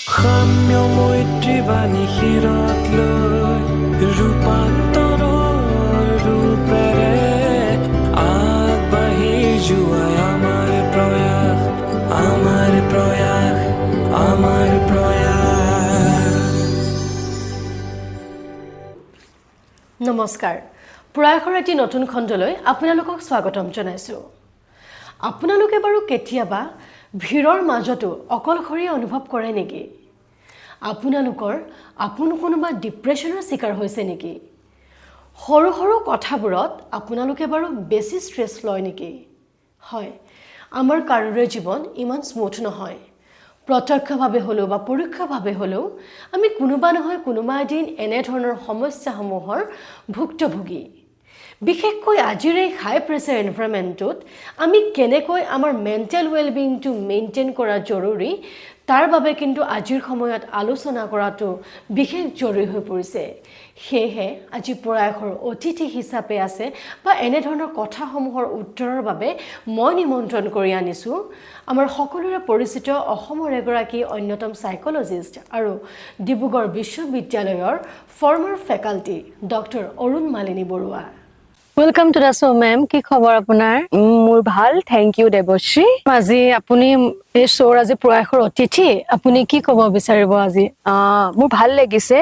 সাম্য মৈত্ৰী বাণী শিৰত লৈ ৰূপান্তৰৰ ৰূপেৰে আগবাঢ়ি যোৱাই আমাৰ প্ৰয়াস, আমাৰ প্ৰয়াস, আমাৰ প্ৰয়াস। নমস্কাৰ, প্ৰয়াসৰ এটি নতুন খণ্ডলৈ আপোনালোকক স্বাগতম জনাইছোঁ। আপোনালোকে বাৰু কেতিয়াবা ভিৰৰ মাজতো অকলশৰীয়া অনুভৱ কৰে নেকি? আপোনালোকৰ আপোন কোনোবা ডিপ্ৰেশ্যনৰ চিকাৰ হৈছে নেকি? সৰু সৰু কথাবোৰত আপোনালোকে বাৰু বেছি ষ্ট্ৰেছ লয় নেকি? হয়, আমাৰ কাৰোৰে জীৱন ইমান স্মুথ নহয়। প্ৰত্যক্ষভাৱে হ'লেও বা পৰোক্ষভাৱে হ'লেও আমি কোনোবা নহয় কোনোবা এদিন এনেধৰণৰ সমস্যাসমূহৰ ভুক্তভোগী। বিশেষকৈ আজিৰ এই হাই প্ৰেছাৰ এনভাইৰমেণ্টটোত আমি কেনেকৈ আমাৰ মেণ্টেল ৱেলবিংটো মেইনটেইন কৰা জৰুৰী, তাৰ বাবে কিন্তু আজিৰ সময়ত আলোচনা কৰাটো বিশেষ জৰুৰী হৈ পৰিছে। সেয়েহে আজি প্ৰয়াসৰ অতিথি হিচাপে আছে বা এনেধৰণৰ কথাসমূহৰ উত্তৰৰ বাবে মই নিমন্ত্ৰণ কৰি আনিছোঁ আমাৰ সকলোৰে পৰিচিত অসমৰ এগৰাকী অন্যতম চাইক'লজিষ্ট আৰু ডিব্ৰুগড় বিশ্ববিদ্যালয়ৰ former faculty doctor Arun Malini Barua. Welcome to the show, ma'am. কি খবৰ আপোনাৰ? মোৰ ভাল, thank U Devashree. আজি আপুনি এই শ্ব'ৰ আজি প্ৰয়াসৰ অতিথি, আপুনি কি ক'ব বিচাৰিব আজি? মোৰ ভাল লাগিছে।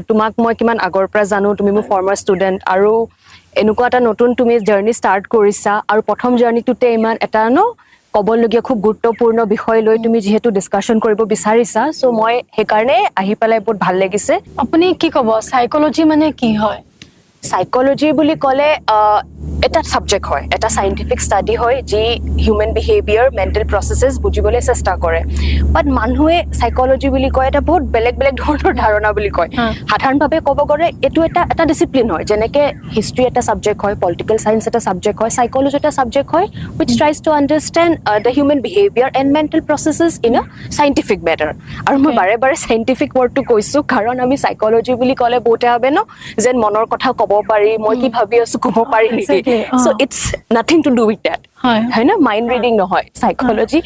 তোমাক মই কিমান আগৰ পৰা জানো, তুমি মোৰ ফৰ্মাৰ ষ্টুডেণ্ট আৰু এনেকুৱা এটা নতুন তুমি জাৰ্ণি ষ্টাৰ্ট কৰিছা আৰু প্ৰথম জাৰ্ণিটোতে ইমান এটা ন ক'বলগীয়া খুব গুৰুত্বপূৰ্ণ বিষয় লৈ তুমি যিহেতু ডিছকাশ্যন কৰিব বিচাৰিছা, চ' মই সেইকাৰণে আহি পেলাই বহুত ভাল লাগিছে। আপুনি কি ক'ব, চাইকলজি মানে কি হয়? চাইকলজি বুলি ক'লে এটা ছাবজেক্ট হয়, এটা চাইণ্টিফিক ষ্টাডি হয় যি হিউমেন বিহেভিয়াৰ, মেণ্টেল প্ৰচেছেছ বুজিবলৈ চেষ্টা কৰে। বাট মানুহে চাইকলজি বুলি কয় এটা বহুত বেলেগ বেলেগ ধৰণৰ ধাৰণা বুলি কয়। সাধাৰণভাৱে ক'ব গ'লে এইটো এটা ডিচিপ্লিন হয়। যেনেকে হিষ্ট্ৰী এটা ছাবজেক্ট হয়, পলিটিকেল চায়েন্স এটা ছাবজেক্ট হয়, চাইকলজি এটা ছাবজেক্ট হয় which tries to understand the human behaviour and mental processes in a scientific manner. আৰু মই বাৰে বাৰে চাইণ্টিফিক ৱৰ্ডটো কৈছোঁ কাৰণ আমি চাইকলজি বুলি ক'লে বহুতে ভাবে ন যেন মনৰ কথা ক'ব পাৰি, মই কি ভাবি আছো ক'ব পাৰি নেকি। So it's nothing to do with that. হয় ন, মাইণ্ড ৰিডিং নহয় চাইকলজি।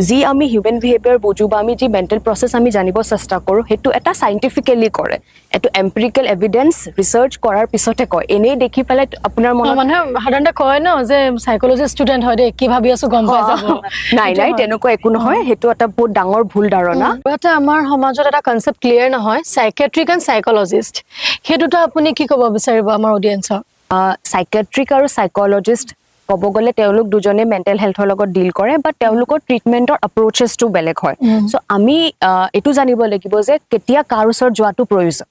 যি আমি হিউমেন বিহেভিয়াৰ বুজো বা আমি যি মেণ্টেল প্ৰচেছ আমি জানিব চেষ্টা কৰোঁ, সেইটো এটা চাইণ্টিফিকেলি কৰে। এইটো এম্পিৰিকেল এভিডেন্স ৰিচাৰ্চ কৰাৰ পিছতহে কয়। এনেই দেখি পেলাই আপোনাৰ মনত মানুহে সাধাৰণতে কয় ন যে চাইকলজি ষ্টুডেণ্ট হয় দেই, কি ভাবি আছো গম পাই যাব। নাই নাই, তেনেকুৱা একো নহয়। সেইটো এটা বহুত ডাঙৰ ভুল ধাৰণা। আৰু এটা আমাৰ সমাজত এটা কনচেপ্ট ক্লিয়াৰ নহয়, চাইকেট্ৰিক এণ্ড চাইকলজিষ্ট, সেই দুটা আপুনি কি ক'ব বিচাৰিব আমাৰ অডিয়েঞ্চক? চাইকেট্ৰিক আৰু চাইকলজিষ্ট ক'ব গ'লে তেওঁলোক দুজনে মেণ্টেল হেল্থৰ লগত ডিল কৰে, বাট তেওঁলোকৰ ট্ৰিটমেণ্টৰ এপ্ৰ'চেছটো বেলেগ হয়। চ' আমি এইটো জানিব লাগিব যে কেতিয়া কাৰ ওচৰত যোৱাটো প্ৰয়োজন,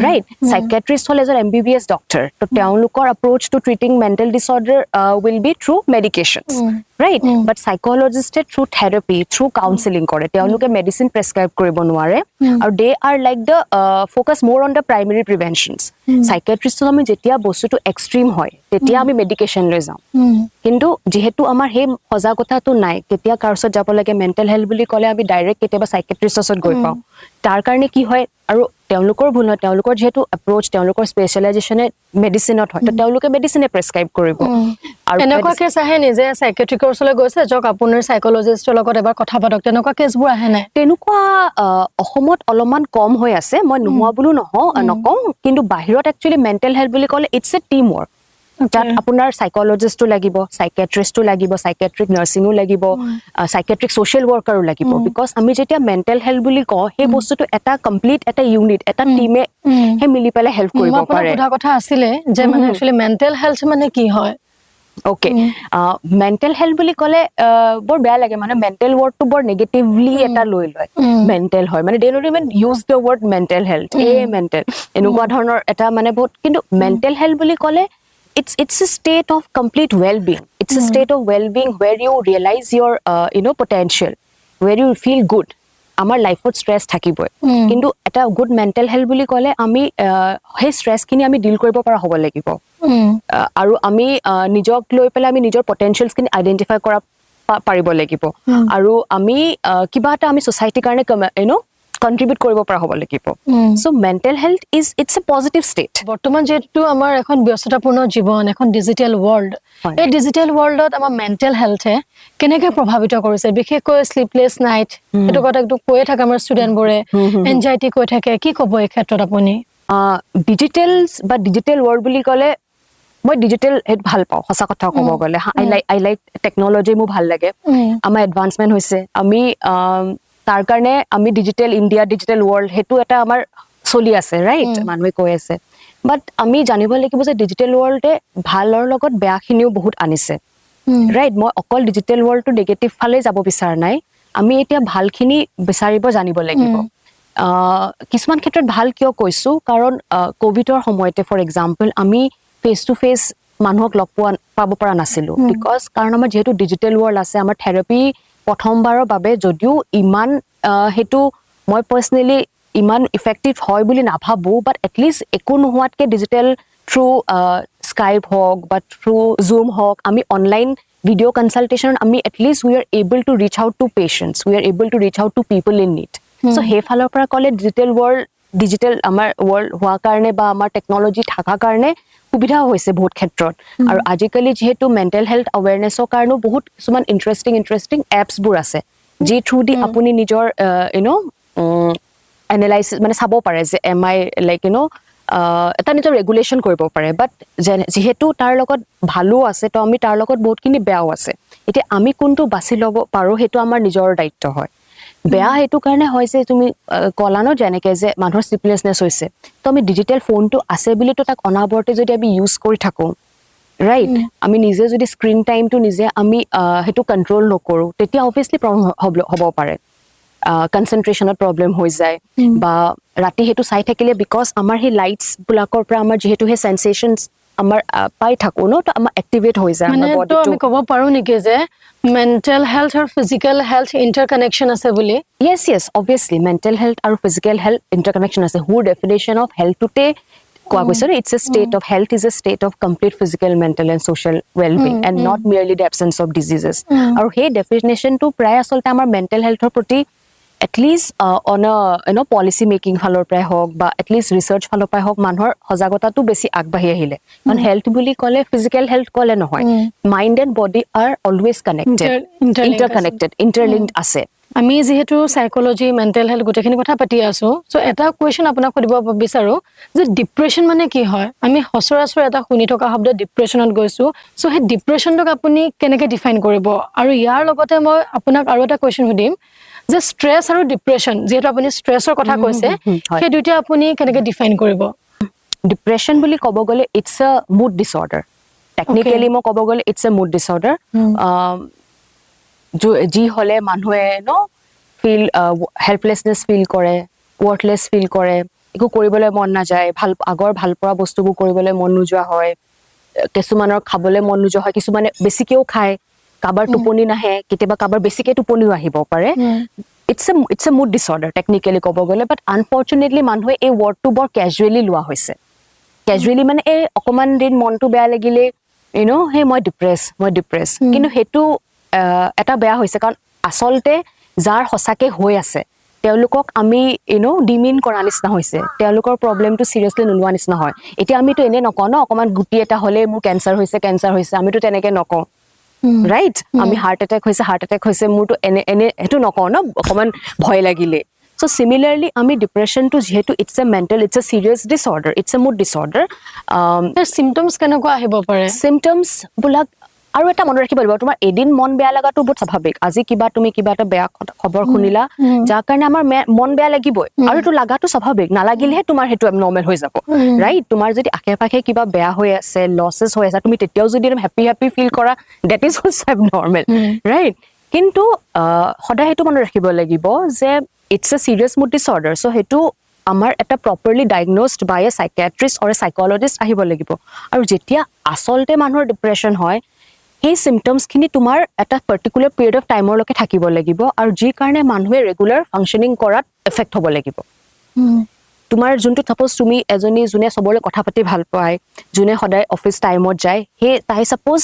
ৰাইট? চাইকেট্ৰিষ্ট হ'ল এজন এমবিবিএছ ডক্টৰ, ত' তেওঁলোকৰ approach to treating mental disorder will be through medications, right? But চাইকলজিষ্টে through therapy, through counselling কৰে। তেওঁলোকে মেডিচিন প্ৰেছক্ৰাইব কৰিব নোৱাৰে আৰু they are like the focus more on the primary preventions. চাইকেট্ৰিষ্টত আমি যেতিয়া বস্তুটো এক্সট্ৰিম হয় তেতিয়া আমি মেডিকেশ্যন লৈ যাওঁ। কিন্তু যিহেতু আমাৰ সেই সজাগতাটো নাই কেতিয়া কাৰ ওচৰত যাব লাগে, মেণ্টেল হেল্থ বুলি ক'লে আমি ডাইৰেক্ট কেতিয়াবা চাইকেট্ৰিষ্টৰ ওচৰত গৈ পাওঁ। তাৰ কাৰণে কি হয়, আৰু তেওঁলোকৰ ভুল নহয়, তেওঁলোকৰ যিহেতু এপ্ৰ'চ, তেওঁলোকৰ স্পেচিয়েলাইজেশ্যনে মেডিচিনত হয়, তো তেওঁলোকে মেডিচিনে প্ৰেছক্ৰাইব কৰিব। আৰু এনেকুৱা কেছ আহে নি যে চাইকেট্ৰিকৰ ওচৰলৈ গৈছে, যাওক আপোনাৰ চাইকলজিষ্টৰ লগত এবাৰ কথা পাতক, তেনেকুৱা কেছবোৰ আহে নাই? তেনেকুৱা অসমত অলপমান কম হৈ আছে। মই নোহোৱা বুলিও নকওঁ, কিন্তু বাহিৰত একচুৱেলি মেণ্টেল হেল্থ বুলি ক'লে it's a team work. তাত আপোনাৰ চাইকলজিষ্টো লাগিব, চাইকেট্ৰিষ্টো লাগিব, চাইকেট্ৰিক নাৰ্ছিঙো লাগিব, চাইকেট্ৰিক ছ'চিয়েল ৱৰ্কাৰো লাগিব। Because আমি যেতিয়া মেণ্টেল হেল্থ বুলি কওঁ, সেই বস্তুটো এটা কমপ্লিট এটা ইউনিট, এটা টিমে সেই মিলি পেলাই হেল্প কৰিব মই আপোনাক পাৰে। সোধা কথা আছিলে যে মানে একচুৱেলি মেণ্টেল হেল্থ মানে কি হয়? অ'কে, মেণ্টেল হেল্থ বুলি ক'লে বৰ বেয়া লাগে, মানে মেণ্টেল ৱৰ্ডটো বৰ নেগেটিভলি এটা লৈ লয়। মেণ্টেল হয় মানে they don't even use the word mental health, এই মেণ্টেল এনেকুৱা ধৰণৰ এটা মানে বহুত। কিন্তু মেণ্টেল হেল্থ বুলি ক'লে it's a state of complete well being. It's a state of well being where you realize your potential, where you feel good. আমাৰ লাইফত ষ্ট্ৰেছ থাকিবই, কিন্তু এটা গুড মেণ্টেল হেল্থ বুলি ক'লে আমি সেই ষ্ট্ৰেছখিনি আমি ডিল কৰিব পৰা হ'ব লাগিব আৰু আমি নিজক লৈ পেলাই আমি নিজৰ পটেনচিয়েলছখিনি আইডেণ্টিফাই কৰা পাৰিব লাগিব আৰু আমি কিবা এটা আমি ছ'চাইটিৰ কাৰণে you know কণ্ট্ৰিবিউট কৰিব পৰা হ'ব লাগিব। So mental health is, it's a positive state. বৰ্তমান যিহেতু আমাৰ এখন ব্যস্ততাপূৰ্ণ জীৱন, এখন ডিজিটেল ৱৰ্ল্ড, এই ডিজিটেল ৱৰ্ল্ডত আমাৰ মেণ্টেল হেল্থে কেনেকে প্ৰভাৱিত কৰিছে? বিশেষকৈ শ্লিপলেছ নাইট, সেইটো কথা একদম কৈয়ে থাকে আমাৰ ষ্টুডেণ্টবোৰে, এনজাইটি কৈ থাকে। কি ক'ব এই ক্ষেত্ৰত আপুনি? ডিজিটেল বা ডিজিটেল ৱৰ্ল্ড বুলি ক'লে মই ডিজিটেল সেইটো ভাল পাওঁ। সঁচা কথা ক'ব গ'লে I like technology, মোৰ ভাল লাগে। আমাৰ এডভান্সমেণ্ট হৈছে, আমি তাৰ কাৰণে আমি ডিজিটেল ইণ্ডিয়া, ডিজিটেল ৱৰ্ল্ড, সেইটো এটা আমাৰ চলি আছে, ৰাইট? মানুহে কৈ আছে। বাট আমি জানিব লাগিব যে ডিজিটেল ৱৰ্ল্ডে ভালৰ লগত বেয়াখিনিও বহুত আনিছে, ৰাইট? মই অকল ডিজিটেল ৱৰ্ল্ডটো নিগেটিভ ফালে যাব বিচৰা নাই। আমি এতিয়া ভালখিনি বিচাৰিব জানিব লাগিব। কিছুমান ক্ষেত্ৰত ভাল কিয় কৈছো, কাৰণ কভিডৰ সময়তে ফৰ এক্সাম্পল আমি ফেচ টু ফেচ মানুহক লগ পাব পৰা নাছিলো, because কাৰণ আমাৰ যিহেতু ডিজিটেল ৱৰ্ল্ড আছে, আমাৰ থেৰাপি প্ৰথমবাৰৰ বাবে যদিও ইমান সেইটো মই পাৰ্চনেলি ইমান ইফেক্টিভ হয় বুলি নাভাবো, বাট এটলিষ্ট একো নোহোৱাতকৈ ডিজিটেল থ্ৰু স্কাইপ হওক বা থ্ৰু জুম হওক, আমি অনলাইন ভিডিঅ' কনচালটেশ্যন, আমি at least we are able to reach out to patients, we are able to reach out to people in need. So সেইফালৰ পৰা ক'লে ডিজিটেল ৱৰ্ল্ড, ডিজিটেল আমাৰ world হোৱাৰ কাৰণে বা আমাৰ টেকনলজি থকাৰ কাৰণে সুবিধাও হৈছে বহুত ক্ষেত্ৰত। আৰু আজিকালি যিহেতু মেণ্টেল হেল্থ আৱেৰনেছৰ কাৰণেও বহুত কিছুমান ইণ্টাৰেষ্টিং ইণ্টাৰেষ্টিং এপছবোৰ আছে, যি থ্ৰু দি আপুনি নিজৰ এনালাইচিছ মানে চাব পাৰে যে am I like এটা নিজৰ ৰেগুলেশ্যন কৰিব পাৰে। বাট যিহেতু তাৰ লগত ভালো আছে, তো আমি তাৰ লগত বহুতখিনি বেয়াও আছে। এতিয়া আমি কোনটো বাছি ল'ব পাৰোঁ, সেইটো আমাৰ নিজৰ দায়িত্ব হয়। বেয়া সেইটো কাৰণে হৈছে, তুমি ক'লা ন যেনেকে যে মানুহৰ শ্লিপলেছনেছ হৈছে, তো আমি ডিজিটেল ফোনটো আছে বুলিতো তাক অনাবৰতে যদি আমি ইউজ কৰি থাকোঁ, ৰাইট, আমি নিজে যদি স্ক্ৰীণ টাইমটো নিজে আমি সেইটো কণ্ট্ৰল নকৰোঁ, তেতিয়া অভিয়াছলি প্ৰব্লেম হ'ব পাৰে। কনচেনট্ৰেশ্যনত প্ৰব্লেম হৈ যায় বা ৰাতি সেইটো চাই থাকিলে, because আমাৰ সেই লাইটছবিলাকৰ পৰা আমাৰ যিহেতু সেই চেনচেশ্যনছ আমাৰ পাই থাকোঁ ন, তো আমাৰ এক্টিভেট হৈ যায় মানে আমাৰ তো বডিটো। আমি ক'ব পাৰো নেকি যে মেণ্টেল হেল্থ আৰু ফিজিকেল হেল্থ ইণ্টাৰ কানেকশ্যন আছে বুলি? Yes, obviously mental health আৰু ফিজিকেল হেল্থ ইণ্টাৰকানেকশ্যন আছে। হুৰ ডেফিনেশ্যন অফ হেল্থটোতে কোৱা গৈছে ন, it's a state of health is a state of complete physical, mental and social wellbeing and not merely the absence of diseases. আৰু সেই ডেফিনেশ্যনটো প্ৰায় আচলতে আমাৰ মেণ্টেল হেল্থৰ প্ৰতি at least on policy making ফালৰ পৰাই হওক বা এটলিষ্ট ৰিচাৰ্চ ফালৰ পৰাই হওক, মানুহৰ সজাগতাটো বেছি আগবাঢ়ি আহিলে। কাৰণ হেল্থ বুলি ক'লে ফিজিকেল হেল্থ ক'লে নহয়, mind and body are always connected. Interlinked আছে। ইণ্টাৰকানেক্টেড, ইণ্টাৰলিংক আছে। আমি যিহেতু চাইকলজি, মেণ্টেল হেল্থ গোটেইখিনি কথা পাতি আছো, চ' এটা কুৱেশ্যন আপোনাক সুধিব বিচাৰো যে ডিপ্ৰেশ্যন মানে কি হয়? আমি সচৰাচৰ এটা শুনি থকা শব্দ, ডিপ্ৰেশ্যনত গৈছো। চ' সেই ডিপ্ৰেশ্যনটোক আপুনি কেনেকে ডিফাইন কৰিব? আৰু ইয়াৰ লগতে মই আপোনাক আৰু এটা কুৱেশ্যন সুধিম যে ষ্ট্ৰেছ আৰু ডিপ্ৰেশ্যন, যিহেতু আপুনি ষ্ট্ৰেছৰ কথা কৈছে, হয়। সেই দুইটা আপুনি কেনেকে ডিফাইন কৰিব? ডিপ্ৰেশ্যন বুলি ক'ব গ'লে it's a mood disorder technically. মই ক'ব গ'লে it's a mood disorder, যি হ'লে মানুহে ন ফিল হেল্পলেছনেছ ফিল কৰে, ৱৰ্থলেছ ফিল কৰে, একো কৰিবলৈ মন নাযায়, আগৰ ভাল পোৱা বস্তুবোৰ কৰিবলৈ মন নোযোৱা হয়, কিছুমানৰ খাবলৈ মন নোযোৱা হয়, কিছুমানে বেছিকেও খায়, কাৰোবাৰ টোপনি নাহে, কেতিয়াবা কাৰোবাৰ বেছিকে টোপনিও আহিব পাৰে। It's a mood disorder technically ক'ব গ'লে। বাট আনফৰ্চুনেটলি মানুহে এই ৱৰ্ডটো বৰ কেজুৱেলি লোৱা হৈছে। কেজুৱেলি মানে এই অকণমান দিন মনটো বেয়া লাগিলে সেই মই ডিপ্ৰেছ, মই ডিপ্ৰেছ। কিন্তু সেইটো এটা বেয়া হৈছে, কাৰণ আচলতে যাৰ সঁচাকে হৈ আছে, তেওঁলোকক আমি ডিমিন কৰা নিচিনা হৈছে, তেওঁলোকৰ প্ৰব্লেমটো চিৰিয়াছলি নোলোৱা নিচিনা হয়। এতিয়া আমিতো এনেই নকওঁ ন, অকণমান গুটি এটা হ'লেই মোৰ কেঞ্চাৰ হৈছে, কেঞ্চাৰ হৈছে, আমিতো তেনেকে নকওঁ, ৰাইট? আমি হাৰ্ট এটেক হৈছে, হাৰ্ট এটেক হৈছে মোৰতো, এনে এনে সেইটো নকওঁ ন অকণমান ভয় লাগিলে। চ' চিমিলাৰলি আমি ডিপ্ৰেশ্যনটো, যিহেতু it's a mental, it's a serious disorder, it's a mood disorder. Symptoms কেনেকুৱা আহিব পাৰে? চিমটমছ বিলাক আৰু এটা মনত ৰাখিব লাগিব, তোমাৰ এদিন মন বেয়া লগাটো বহুত স্বাভাৱিক। আজি কিবা তুমি কিবা এটা বেয়া খবৰ শুনিলা, যাৰ কাৰণে আমাৰ মন বেয়া লাগিবই আৰু এইটো লগাটো স্বাভাৱিক। নালাগিলেহে তোমাৰ সেইটো এবনৰ্মেল হৈ যাব, ৰাইট? তোমাৰ যদি আশে পাশে কিবা বেয়া হৈ আছে, লছেছ হৈ আছে, তুমি তেতিয়াও যদি হেপ্পী হেপ্পী ফিল কৰা, that is also abnormal, right? কিন্তু সদায় সেইটো মনত ৰাখিব লাগিব যে it's a serious mood disorder. So সেইটো আমাৰ এটা properly diagnosed by a psychiatrist or a psychologist আহিব লাগিব। আৰু যেতিয়া আচলতে মানুহৰ ডিপ্ৰেশ্যন হয়, সেই চিমটমছখিনি তোমাৰ এটা পাৰ্টিকুলাৰ পিৰিয়ড অফ টাইমৰলৈকে থাকিব লাগিব আৰু যি কাৰণে মানুহে ৰেগুলাৰ ফাংচনিং কৰাত এফেক্ট হ'ব লাগিব। তোমাৰ যোনটো ছাপ'জ তুমি এজনী যোনে চবৰে কথা পাতি ভাল পায়, যোনে সদায় অফিচ টাইমত যায়, সেই তাই ছাপ'জ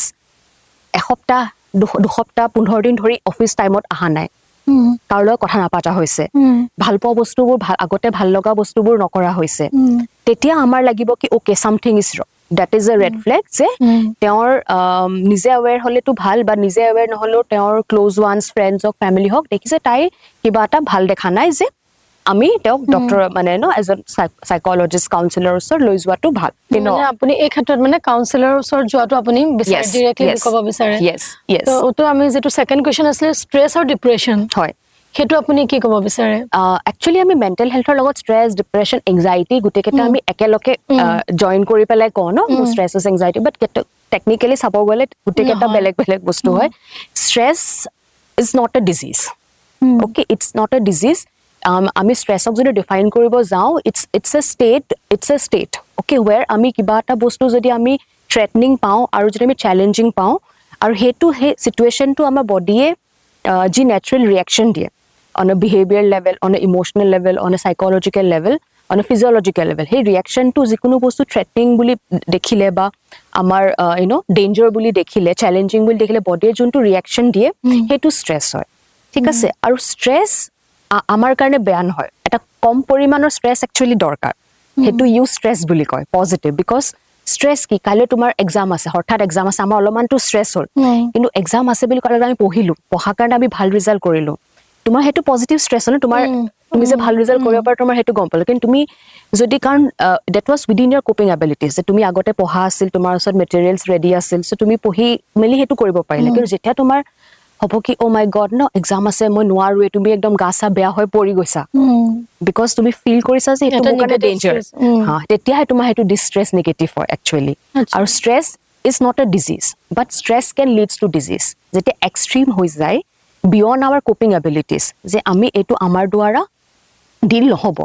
এসপ্তাহ, 2 সপ্তাহ, 15 দিন ধৰি অফিচ টাইমত অহা নাই। কাৰো লগত কথা নাপাতা হৈছে, ভাল পোৱা বস্তুবোৰ ভাল, আগতে ভাল লগা বস্তুবোৰ নকৰা হৈছে, তেতিয়া আমাৰ লাগিব কি okay, something is, that is a red flag যে তেওঁৰ নিজে এৱেৰ হ'লেতো ভাল বা নিজে এৱেৰ নহ'লেও তেওঁৰ ক্ল'জ ওৱানছ, ফ্ৰেণ্ডছ হওক, ফেমিলি হওক, দেখিছে তাই কিবা এটা ভাল দেখা নাই যে আমি তেওঁক ডক্টৰ মানে ন এজন চাইকলজিষ্ট, কাউন্সিলৰ ওচৰত লৈ যোৱাটো ভাল। মানে আপুনি এই ক্ষেত্ৰত মানে কাউন্সিলৰ ওচৰত যোৱাটো আপুনি ডিৰেক্টলি ক'ব বিচাৰে? য়েছ। তো আমি যিটো ছেকেণ্ড কুৱেশ্যন আছিলে, ষ্ট্ৰেছ আৰু ডিপ্ৰেশ্যন, সেইটো আপুনি কি ক'ব বিচাৰে? একচুৱেলি আমি মেণ্টেল হেল্থৰ লগত ষ্ট্ৰেছ, ডিপ্ৰেশ্যন, এংজাইটি গোটেইকেইটা আমি একেলগে জইন কৰি পেলাই কওঁ ন, মোৰ ষ্ট্ৰেছ আছে, এংজাইটি, বাট টেকনিকেলি চাব গ'লে গোটেইকেইটা নহয়। বেলেগ বেলেগ বস্তু হয়। Stress is not a disease, okay? It's not a disease. আমি ষ্ট্ৰেছক যদি ডিফাইন কৰিব যাওঁ, it's a state, okay, where আমি কিবা এটা বস্তু যদি আমি থ্ৰেটনিং পাওঁ আৰু যদি আমি চেলেঞ্জিং পাওঁ আৰু সেই চিটুৱেশ্যনটো আমাৰ বডিয়ে যি নেচাৰেল ৰিয়েকশ্যন দিয়ে on a behavior level, on a emotional level, on a psychological level, on a physiological level, সেই ৰিয়েকশ্যনটো যিকোনো বস্তু থ্ৰেটনিং বুলি দেখিলে বা আমাৰ ডেঞ্জাৰ বুলি দেখিলে, চেলেঞ্জিং বুলি দেখিলে বডিয়ে যোনটো ৰিয়েকশ্যন দিয়ে, সেইটো ষ্ট্ৰেছ হয়, ঠিক আছে? আৰু ষ্ট্ৰেছ আমাৰ কাৰণে বেয়া নহয়। এটা কম পৰিমাণৰ ষ্ট্ৰেছ একচুৱেলি দৰকাৰ। সেইটো ইউষ্ট্ৰেছ বুলি কয়, পজিটিভ। Because stress কি? কাইলৈ তোমাৰ এক্সাম আছে, হঠাৎ এক্সাম আছে, আমাৰ অলপমানতো ষ্ট্ৰেছ হ'ল। কিন্তু এক্সাম আছে বুলি ক'লে আমি পঢ়িলো, পঢ়াৰ কাৰণে আমি ভাল ৰিজাল্ট কৰিলো, তোমাৰ সেইটো পজিটিভ ষ্ট্ৰেছ হ'ল ন, তোমাৰ তুমি যে ভাল ৰিজাল্ট কৰিব পাৰা, তোমাৰ সেইটো গম পালো। কিন্তু তুমি যদি, কাৰণ that was within your coping abilities যে তুমি আগতে পঢ়া আছিল, তোমাৰ ওচৰত মেটেৰিয়েলছ ৰেডি আছিল, চ' তুমি পঢ়ি মেলি সেইটো কৰিব পাৰিলা। কিন্তু যেতিয়া তোমাৰ হ'ব কি অ' মাই গড ন এক্সাম আছে, মই নোৱাৰোৱে, তুমি একদম গা চা বেয়া হৈ পৰি গৈছা, because তুমি ফিল কৰিছা যে সেইটো এটা মোৰ কাৰণে negative danger. stress, হা, তেতিয়াহে তোমাৰ সেইটো ডিষ্ট্ৰেছ নিগেটিভ হয় একচুৱেলি। আৰু stress is not a disease, but stress can leads to disease যেতিয়া এক্সট্ৰিম হৈ যায় বিয়ণ্ড আৱাৰ কপিং এবিলিটিজ, যে আমি এইটো আমাৰ দ্বাৰা ডিল নহ'ব,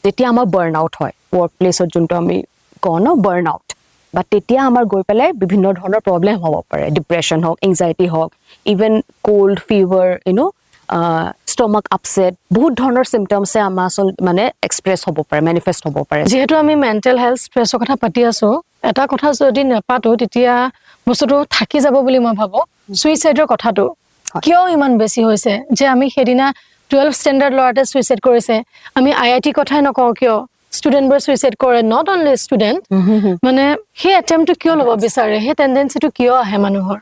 যেতিয়া আমাৰ বাৰ্ণ আউট হয়, ৱৰ্ক প্লেচত যোনটো আমি কওঁ ন বাৰ্ণ আউট, বা তেতিয়া আমাৰ গৈ পেলাই বিভিন্ন ধৰণৰ প্ৰব্লেম হ'ব পাৰে, ডিপ্ৰেশ্যন হওক, এংজাইটি হওক, even cold, fever, stomach upset, বহুত ধৰণৰ চিমটমছে আমাৰ আচল মানে এক্সপ্ৰেছ হ'ব পাৰে, মেনিফেষ্ট হ'ব পাৰে। যিহেতু আমি মেণ্টেল হেল্থ ষ্ট্ৰেছৰ কথা পাতি আছো, এটা কথা যদি নাপাতো তেতিয়া বস্তুটো থাকি যাব বুলি মই ভাবো। চুইচাইডৰ কথাটো কিয় ইমান বেছি হৈছে যে আমি সেইদিনা 12 ষ্টেণ্ডাৰ্ড ল'ৰাটোৱে চুইচাইড কৰিছে, আমি আই I T কথাই নকওঁ কিয়, ষ্টুডেণ্টবোৰে চুইচাইড কৰে, not only student, মানে সেই এটেম্পটো কিয় ল'ব বিচাৰে, সেই টেণ্ডেঞ্চিটো কিয় আহে মানুহৰ?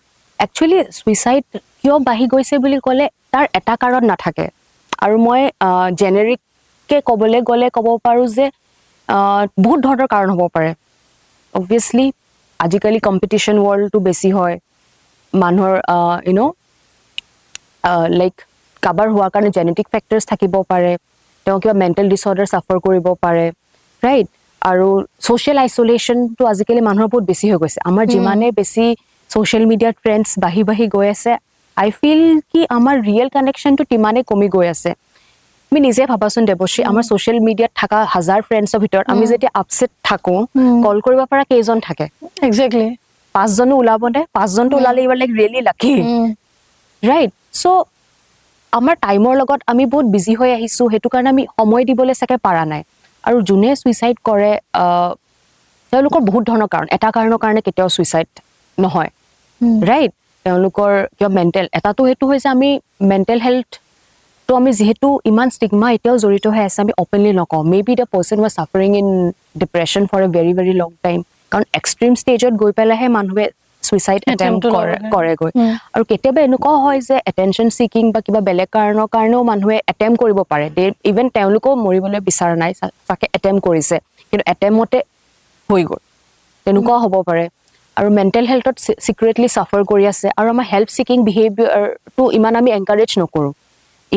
একচুৱেলি চুইচাইড কিয় বাঢ়ি গৈছে বুলি ক'লে তাৰ এটা কাৰণ নাথাকে। আৰু মই জেনেৰিককে ক'বলৈ গ'লে ক'ব পাৰোঁ যে বহুত ধৰণৰ কাৰণ হ'ব পাৰে। অবভিয়াছলি আজিকালি কম্পিটিশ্যন ৱৰ্ল্ডটো বেছি হয়, মানুহৰ লাইক কাৰোবাৰ হোৱাৰ কাৰণে জেনেটিক ফেক্টৰ্ছ থাকিব পাৰে, তেওঁ কিবা মেণ্টেল ডিছঅৰ্ডাৰ চাফাৰ কৰিব পাৰে, ৰাইট? আৰু ছ'চিয়েল আইচলেশ্যনটো আজিকালি মানুহৰ বহুত বেছি হৈ গৈছে। আমাৰ যিমানে বেছি ছ'চিয়েল মিডিয়া ট্ৰেণ্ডছ বাঢ়ি বাঢ়ি গৈ আছে, আই ফিল কি আমাৰ ৰিয়েল কানেকশ্যনটো তিমানে কমি গৈ আছে। তুমি নিজে ভাবাচোন দেৱশ্ৰী, আমাৰ ছ'চিয়েল মিডিয়াত থকা হাজাৰ ফ্ৰেণ্ডছৰ ভিতৰত আমি যেতিয়া আপছেট থাকোঁ, কল কৰিব পৰা কেইজন থাকে? পাঁচজনো ওলাবনে? পাঁচজনটো ওলালে you are like really lucky, right? So আমাৰ টাইমৰ লগত আমি বহুত বিজি হৈ আহিছোঁ, সেইটো কাৰণে আমি সময় দিবলৈ চাগে পৰা নাই। আৰু যোনে ছুইচাইড কৰে, তেওঁলোকৰ বহুত ধৰণৰ কাৰণ, এটা কাৰণৰ কাৰণে কেতিয়াও ছুইচাইড নহয়, ৰাইট? তেওঁলোকৰ কিবা মেণ্টেল এটাটো সেইটো হৈছে, আমি মেণ্টেল হেল্থটো আমি যিহেতু ইমান ষ্টিগমা এতিয়াও জড়িত হৈ আছে, আমি অপেনলি নকওঁ। Maybe the person was suffering in depression for a very very long time, কাৰণ এক্সট্ৰিম ষ্টেজত গৈ পেলাইহে মানুহে ছুইচাইড এটেম্প Attempt-টো কৰে ল'ব। কৰেগৈ। আৰু কেতিয়াবা এনেকুৱাও হয় যে এটেনশ্যন চিকিং বা কিবা বেলেগ কাৰণৰ কাৰণেও মানুহে এটেম্প কৰিব পাৰে। দে ইভেন তেওঁলোকেও মৰিবলৈ বিচৰা নাই, চাগে এটেম্প কৰিছে, কিন্তু এটেম্পতে হৈ গ'ল, তেনেকুৱাও হ'ব পাৰে। আৰু মেণ্টেল হেল্থত চিক্ৰেটলি চাফাৰ কৰি আছে। আৰু আমাৰ হেল্প চিকিং বিহেভিয়াৰটো ইমান আমি এনকাৰেজ নকৰোঁ।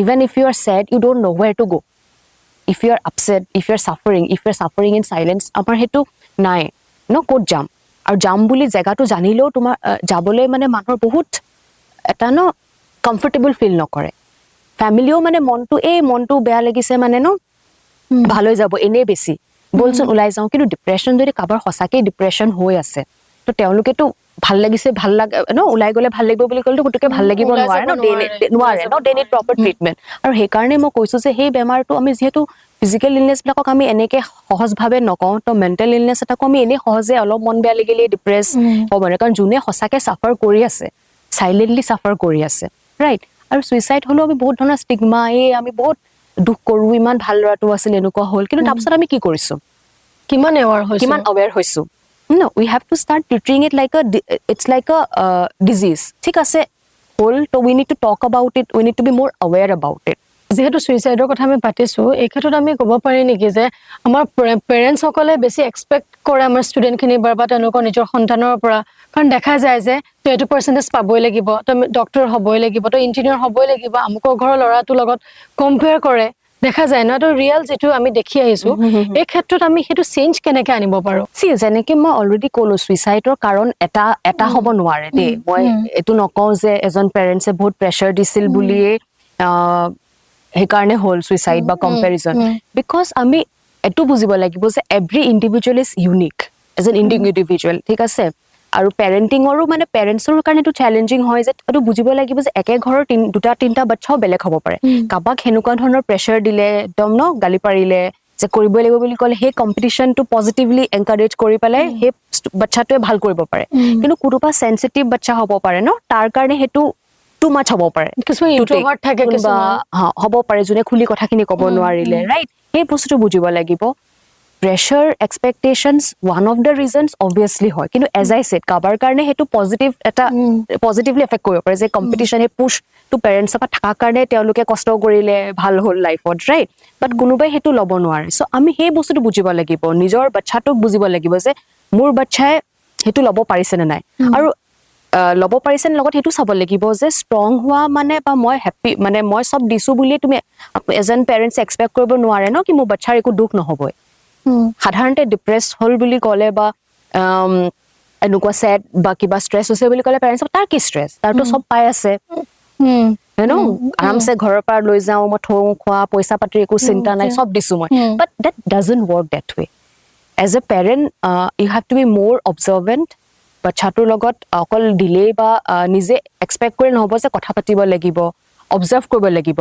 Even if you are sad, you don't know where to go. If you are upset, if you are suffering, if you are suffering in silence, আমাৰ সেইটো নাই ন, ক'ত যাম? আৰু যাম বুলি জেগাটো জানিলেও তোমাৰ যাবলৈ মানে মানুহৰ বহুত এটা ন কমফৰ্টেবল ফিল নকৰে। ফেমিলিও মানে মনটো, এই মনটো বেয়া লাগিছে মানে ন ভাল হৈ যাব, এনেই বেছি ব'লচোন ওলাই যাওঁ। কিন্তু ডিপ্ৰেশ্যন যদি কাৰোবাৰ সঁচাকেই ডিপ্ৰেশ্যন হৈ আছে, তো তেওঁলোকেতো ভাল লাগিছে, ভাল লাগে ন, ওলাই গ'লে ভাল লাগিব বুলি ক'লেতো পুতুককে ভাল লাগিব ওলাই নোৱাৰে যাব ন, নোৱাৰে, নোৱাৰে ওলাই ন, যাব they need proper treatment. আৰু সেইকাৰণে মই কৈছোঁ যে সেই বেমাৰটো আমি যিহেতু ফিজিকেল ইলনেছবিলাকক আমি এনেকে সহজভাৱে নকওঁ, তো মেণ্টেল ইলনেছ এটাকো আমি এনেই সহজে অলপ মন বেয়া লাগিলেই ডিপ্ৰেছ হ'ব নোৱাৰে, কাৰণ যোনে সঁচাকে চাফাৰ কৰি আছে, চাইলেণ্টলি চাফাৰ কৰি আছে, ৰাইট? আৰু ছুইচাইড হ'লেও আমি বহুত ধৰণৰ ষ্টিগমা, এই আমি বহুত দুখ কৰোঁ, ইমান ভাল ল'ৰাটো আছিল, এনেকুৱা হ'ল। কিন্তু তাৰপিছত আমি কি কৰিছোঁ? কিমান এৱাৰ হৈছো? কিমান আৱেৰ হৈছোঁ ন? We have to start treating it like a it's like a disease. ঠিক আছে, হ'ল ত' we need to talk about it, we need to be more aware about it. যিহেতু ছুইচাইডৰ কথা আমি পাতিছো, এই ক্ষেত্ৰত আমি ক'ব পাৰি নেকি যে আমাৰ পেৰেণ্টছসকলে বেছি এক্সপেক্ট কৰে আমাৰ ষ্টুডেণ্টখিনিৰ পৰা বা তেওঁলোকৰ নিজৰ সন্তানৰ পৰা? কাৰণ দেখা যায় যে তই এইটো পাৰ্চেণ্টেজ পাবই লাগিব, তই ডক্টৰ হ'বই লাগিব, তই ইঞ্জিনিয়াৰ হ'বই লাগিব, আমুকৰ ঘৰৰ ল'ৰাটোৰ লগত কম্পেয়াৰ কৰে দেখা যায় ন? এইটো ৰিয়েল যিটো আমি দেখি আহিছো। এই ক্ষেত্ৰত আমি সেইটো চেঞ্জ কেনেকে আনিব পাৰো? চি, যেনেকে মই অলৰেডি ক'লো, ছুইচাইডৰ কাৰণ এটা এটা হ'ব নোৱাৰে দেই। মই এইটো নকওঁ যে এজন পেৰেণ্টছে বহুত প্ৰেছাৰ দিছিল বুলিয়ে সেইকাৰণে হ'ল ছুইচাইড বা কম্পেৰিজন, because আমি এইটো বুজিব লাগিব যে every individual is unique as an individual, ঠিক আছে? আৰু পেৰেণ্টিঙৰো মানে পেৰেণ্টছৰ কাৰণে এইটো চেলেঞ্জিং হয় যে এইটো বুজিব লাগিব যে একে ঘৰৰ দুটা তিনিটা বাচ্ছাও বেলেগ হ'ব পাৰে। কাৰোবাক সেনেকুৱা ধৰণৰ প্ৰেছাৰ দিলে, একদম ন গালি পাৰিলে যে কৰিবই লাগিব বুলি ক'লে, সেই কম্পিটিশ্যনটো পজিটিভলি এনকাৰেজ কৰি পেলাই সেই বাচ্ছাটোৱে ভাল কৰিব পাৰে। কিন্তু কোনোবা চেঞ্চিটিভ বাচ্ছা হ'ব পাৰে ন, তাৰ কাৰণে সেইটো টু মাছ হ'ব পাৰে। কিছুমান to take. Introvert থাকে। কোনোবা কিছুমান হা, হ'ব পাৰে যোনে খুলি কথাখিনি ক'ব নোৱাৰিলে, ৰাইট? সেই বস্তুটো বুজিব লাগিব। Pressure, expectations one of the reasons obviously হয়, কিন্তু এজ I said, কাৰোবাৰ কাৰণে সেইটো পজিটিভ এটা পজিটিভলি এফেক্ট কৰিব পাৰে যে কম্পিটিশ্যন, সেই পুছটো পেৰেণ্টছৰ পৰা থকাৰ কাৰণে তেওঁলোকে কষ্ট কৰিলে, ভাল হ'ল লাইফত, ৰাইট? বাট কোনোবাই সেইটো ল'ব নোৱাৰে। চ' আমি সেই বস্তুটো বুজিব লাগিব, নিজৰ বাচ্ছাটোক বুজিব লাগিব যে মোৰ বাচ্ছাই সেইটো ল'ব পাৰিছেনে নাই। আৰু ল'ব পাৰিছে নে লগত সেইটো চাব লাগিব যে ষ্ট্ৰং হোৱা মানে বা মই হেপ্পী মানে মই চব দিছো বুলিয়ে তুমি এজন পেৰেণ্টছে এক্সপেক্ট কৰিব নোৱাৰে ন কি মোৰ বাচ্ছাৰ একো দুখ নহ'বই। সাধাৰণতে ডিপ্ৰেছ হ'ল বুলি ক'লে বা এনেকুৱা চেড বা কিবা ষ্ট্ৰেছ হৈছে বুলি ক'লে পেৰেণ্টছ, তাৰ কি ষ্ট্ৰেছ, তাৰতো চব পাই আছে হয় ন, আৰামছে ঘৰৰ পৰা লৈ যাওঁ মই, থওঁ, খোৱা, পইচা পাতিৰ একো চিন্তা নাই, চব দিছো মই। But that doesn't work that way. As a parent, you have to be more observant. বাচ্ছাটোৰ লগত অকল দিলেই বা নিজে এক্সপেক্ট কৰি নহ'ব যে কথা পাতিব লাগিব, অবজাৰ্ভ কৰিব লাগিব।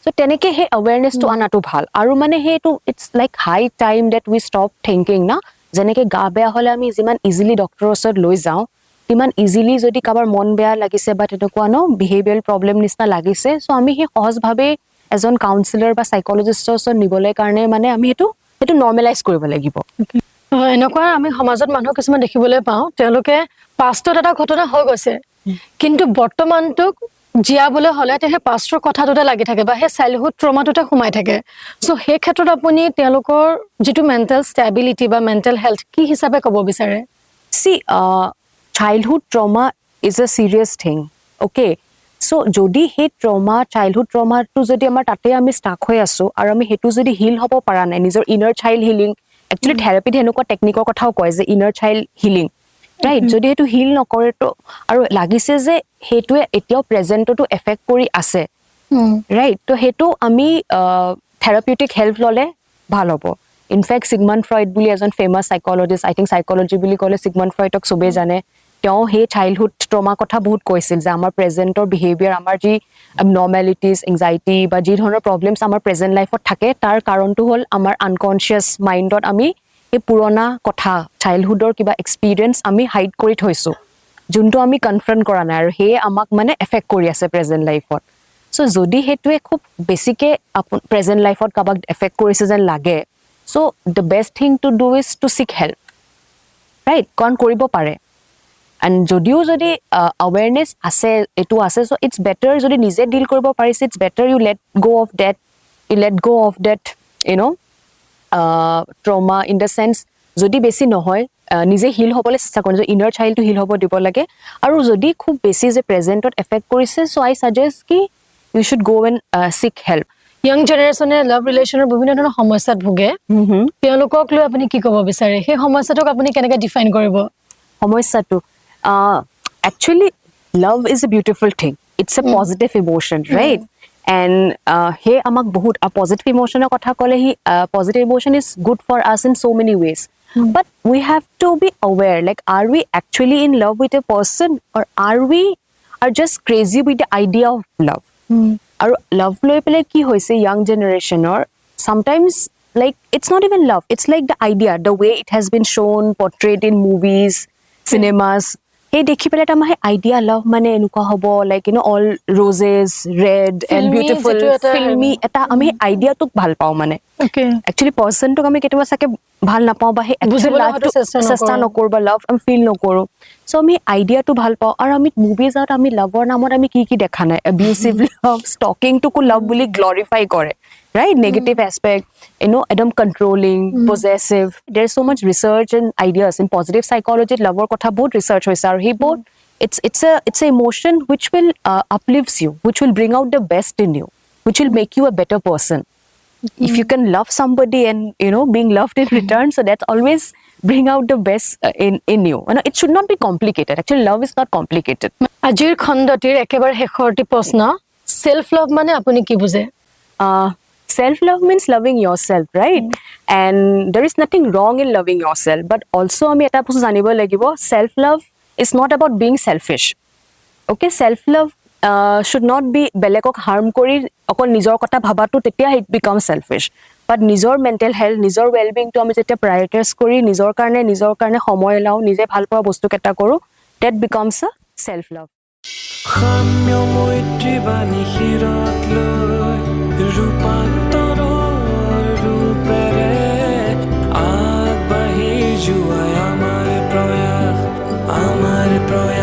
চ' তেনেকে সেই এৱেৰনেছটো অনাটো ভাল। আৰু মানে সেইটো it's like high time that we stop thinking না, যেনেকে গা বেয়া হ'লে আমি যিমান ইজিলি ডক্টৰৰ ওচৰত লৈ যাওঁ, তিমান ইজিলি যদি কাৰোবাৰ মন বেয়া লাগিছে বা তেনেকুৱা ন বিহেভিয়াৰেল প্ৰব্লেম নিচিনা লাগিছে, চ' আমি সেই সহজভাৱে এজন কাউন্সিলৰ বা চাইকলজিষ্টৰ ওচৰত নিবলৈ কাৰণে মানে আমি সেইটো নৰ্মেলাইজ কৰিব লাগিব। এনেকুৱা আমি সমাজত মানুহ কিছুমান দেখিবলৈ পাওঁ, তেওঁলোকে পাষ্টত এটা ঘটনা হৈ গৈছে, কিন্তু বৰ্তমানটোক জীয়াবলৈ হ'লে তেওঁ সেই পাষ্টৰ কথাটোতে লাগি থাকে বা সেই চাইল্ডহুড ট্ৰমাটোতে সোমাই থাকে। চ' সেই ক্ষেত্ৰত আপুনি তেওঁলোকৰ যিটো মেণ্টেল ষ্টেবিলিটি বা মেণ্টেল হেল্থ কি হিচাপে ক'ব বিচাৰে? See, childhood trauma is a serious thing, okay? So যদি সেই ট্ৰমা, চাইল্ডহুড ট্ৰমাটো যদি আমাৰ তাতে আমি ষ্টাক হৈ আছো আৰু আমি সেইটো যদি হিল হ'ব পৰা নাই, নিজৰ ইনাৰ চাইল্ড হিলিং, একচুৱেলি থেৰাপিত সেনেকুৱা টেকনিকৰ কথাও কয় যে ইনাৰ চাইল্ড হিলিং, ৰাইট? যদি সেইটো হিল নকৰে তো আৰু লাগিছে যে সেইটোৱে এতিয়াও প্ৰেজেণ্টতো এফেক্ট কৰি আছে, ৰাইট? তো সেইটো আমি থেৰাপিউটিক হেল্প ল'লে ভাল হ'ব। ইনফেক্ট চিগমাণ্ড ফ্ৰইড বুলি এজন famous psychologist, I think psychology বুলি ক'লে চিগমাণ্ড ফ্ৰইডক চবেই জানে, তেওঁ সেই চাইল্ডহুড ট্ৰমাৰ কথা বহুত কৈছিল যে আমাৰ প্ৰেজেণ্টৰ বিহেভিয়াৰ, আমাৰ যি নৰ্মেলিটিজ, এংজাইটি বা যি ধৰণৰ প্ৰব্লেমছ আমাৰ প্ৰেজেণ্ট লাইফত থাকে, তাৰ কাৰণটো হ'ল আমাৰ আনকনচিয়াছ মাইণ্ডত আমি সেই পুৰণা কথা, চাইল্ডহুডৰ কিবা এক্সপিৰিয়েঞ্চ আমি হাইড কৰি থৈছোঁ, যোনটো আমি কনফ্ৰণ্ট কৰা নাই আৰু সেয়ে আমাক মানে এফেক্ট কৰি আছে প্ৰেজেণ্ট লাইফত। চ' যদি সেইটোৱে খুব বেছিকে প্ৰেজেণ্ট লাইফত কাৰোবাক এফেক্ট কৰিছে যেন লাগে, so the best thing to do is to seek help, right? কাৰণ কৰিব পাৰে। এণ্ড যদিও যদি আৱেৰনেছ আছে, এইটো আছে, চ' it's better যদি নিজে ডিল কৰিব পাৰিছে, it's better you let go of that, you let go of that trauma in the sense যদি বেছি নহয়, নিজে হিল হ'বলৈ চেষ্টা কৰে, নিজৰ ইনাৰ চাইল্ডটো হিল হ'ব দিব লাগে। আৰু যদি খুব বেছি যে প্ৰেজেণ্টত এফেক্ট কৰিছে, চ' আই ছাজেষ্ট কি you should go and seek help. Young জেনেৰেশ্যনে লাভ ৰিলেশ্যনৰ বিভিন্ন ধৰণৰ সমস্যাত ভোগে। তেওঁলোকক লৈ আপুনি কি ক'ব বিচাৰে? সেই সমস্যাটোক আপুনি কেনেকে ডিফাইন কৰিব? সমস্যাটো, actually love is a beautiful thing, it's a positive emotion, right? And সেই আমাক বহুত পজিটিভ ইম'শ্যনৰ কথা ক'লে, সি positive emotion is good for us in so many ways, but we have to be aware, like, are we actually in love with a person or are we are just crazy with the idea of love? আৰু লাভ লৈ পেলাই কি হৈছে young জেনেৰেশ্যনৰ, sometimes like it's not even love, it's like the idea, the way it has been shown, portrayed in movies, cinemas. সেই দেখি পেলাই এটা আমাৰ সেই আইডিয়া লাভ মানে এনেকুৱা হ'ব, like all roses red and Filmy beautiful. যিটো এটা ফিল্মি এটা আমি সেই আইডিয়াটোক ভাল পাওঁ মানে। একচুৱেলি পাৰ্চনটোক আমি কেতিয়াবা চাগে ভাল নাপাওঁ বা সেই actual বুজিবলৈ life টো হয়তো চেষ্টা চেষ্টা নকৰোঁ। নকৰোঁ বা লাভ আমি ফিল নকৰোঁ। চ' আমি আইডিয়াটো ভাল পাওঁ আৰু আমি মুভিজত আমি লাভৰ নামত আমি কি কি দেখা নাই? এবিউচিভ লাভ, ষ্টকিংটোকো লাভ বুলি গ্লৰিফাই কৰে, ৰাইট? নেগেটিভ এছপেক্ট, একদম controlling, possessive. There so much research and ideas in positive চাইকলজিত। লাভৰ কথা বহুত ৰিচাৰ্চ হৈছে আৰু সেইবোৰ it's a emotion which will uplifts you, which will bring out the best in you, which will make you a better person. If you can love somebody and being loved in return, so that's always bring out the best in you. It should not be complicated. Actually, love is not complicated. আজিৰ খণ্ডটিৰ একেবাৰে শেষৰটি প্ৰশ্ন, self লাভ মানে আপুনি কি বুজে? Self love means loving yourself, right? And there is nothing wrong in loving yourself, but also আমি এটা বস্তু জানিব লাগিব, self love is not about being selfish, okay? Self love should not be বেলেগক হাৰ্ম কৰি অকল নিজৰ কথা ভাবাটো, তেতিয়া it become selfish. বাট নিজৰ মেণ্টেল হেল্থ, নিজৰ ৱেলবিংটো আমি যেতিয়া প্ৰায়ৰিটাইজ কৰি নিজৰ কাৰণে সময় লওঁ, নিজে ভাল পোৱা বস্তুকেইটা কৰোঁ, that becomes a self love. সাম্য মৈত্ৰী বাণী শিৰত লৈ ৰূপান্তৰৰ ৰূপেৰে আগবাঢ়ি যোৱাই আমাৰ প্ৰয়াস, আমাৰ প্ৰয়াস।